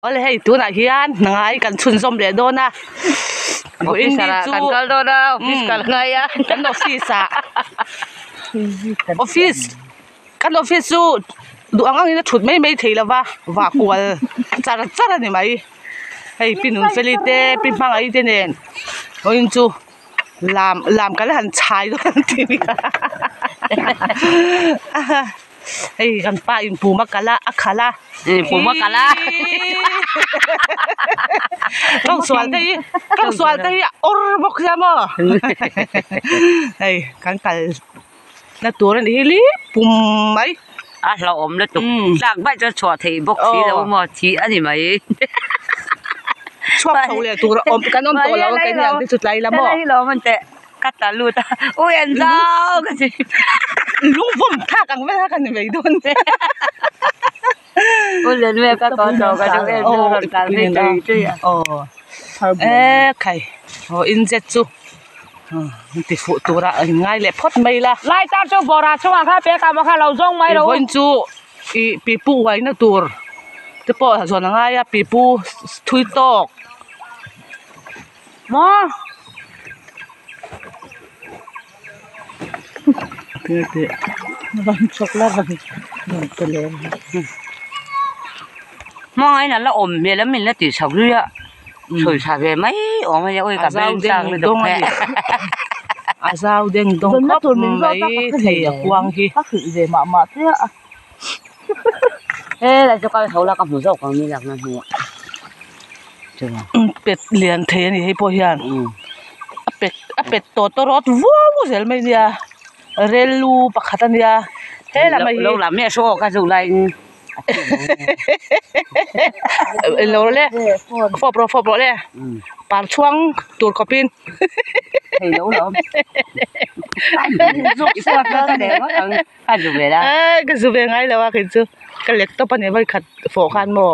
Awle hei tunah hian hnangai kan chhunzawm leh dawn a Office ah kan kal dawn a office kal ngai a kan office ah office kan office chu duh ang angin a thut mai mai thei lo va vah kual char char a ni mai hei pi Nunfeli te pi Hmangaih te nen vawiin chu lam lam kan han chhai dawn an ti nia hei kan pa in pum a kalh a a khalh a pum a kalh a tawngsual te hi tawngsual te hi a awr bawk sia maw hei kan kal na tur a nih hi li pum mai a hlauhawm lutuk tlak vaih chuan chhuah theih bawk si lo maw thih a ni mai chhuak chho leh tur a awm kan awm tawh lo a keini ang te chu tlai la maw ka tla lut a ui an zau ka ti lungvawm thlak ang vel kha ka ni mai dawn u len vel ka kaw tawh ka duh em chu rawn tlan phei tui tui a aw e khai aw in zet chu ti fuh tura in ngai leh phawt mai la lai tar chu bawrah chungah kha pek ang kha lo zawng mai lo vawiin chu ih pipu uaina tur te pawh zawn a ngai a pipu thui tawk maw hmangaih in a la awm hmel a min la tih chho zui a sawi tha ve mai awm a nia awi ka beng chak lutuk a a zau deng dawng khawp mai thei a kuang hi helai chu kal chho la ka hmu zawk ang ni lakna hnuah pet lian thei a ni hei pawh hian a pet a pet tawt a rawt vuau zel mai nia rel lu pakhat a nia helam a hi lo lam hi a hraw ka zu laiin lo le fawp rawh fawp rawh le par chhuang tur khawpin thei lo lawm a zu ve la ka zu ve ngai lo a kei chu ka lek tawp a ni vawikhat fawh khan maw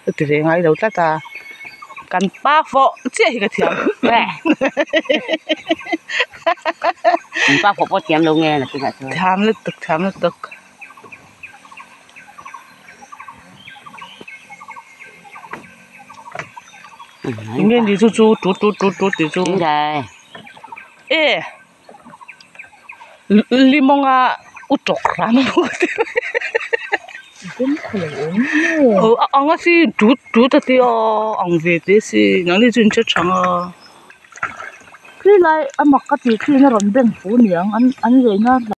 ka ti ve ngai lo tlat a kan pa fawh chiah hi ka thiam pa fawh pawh thiam lo nge na tunah chuan thiam lutuk thiam lutuk eng nge ni chu chu tut tut tut tut tih chu e. Limawnga u tawk hram a hmu te aw a ang a si tut tut a tia ang ve te si nangni chu in hre thang a. Khilai a mak ka tih thin a rawn beng fu niang an an leina.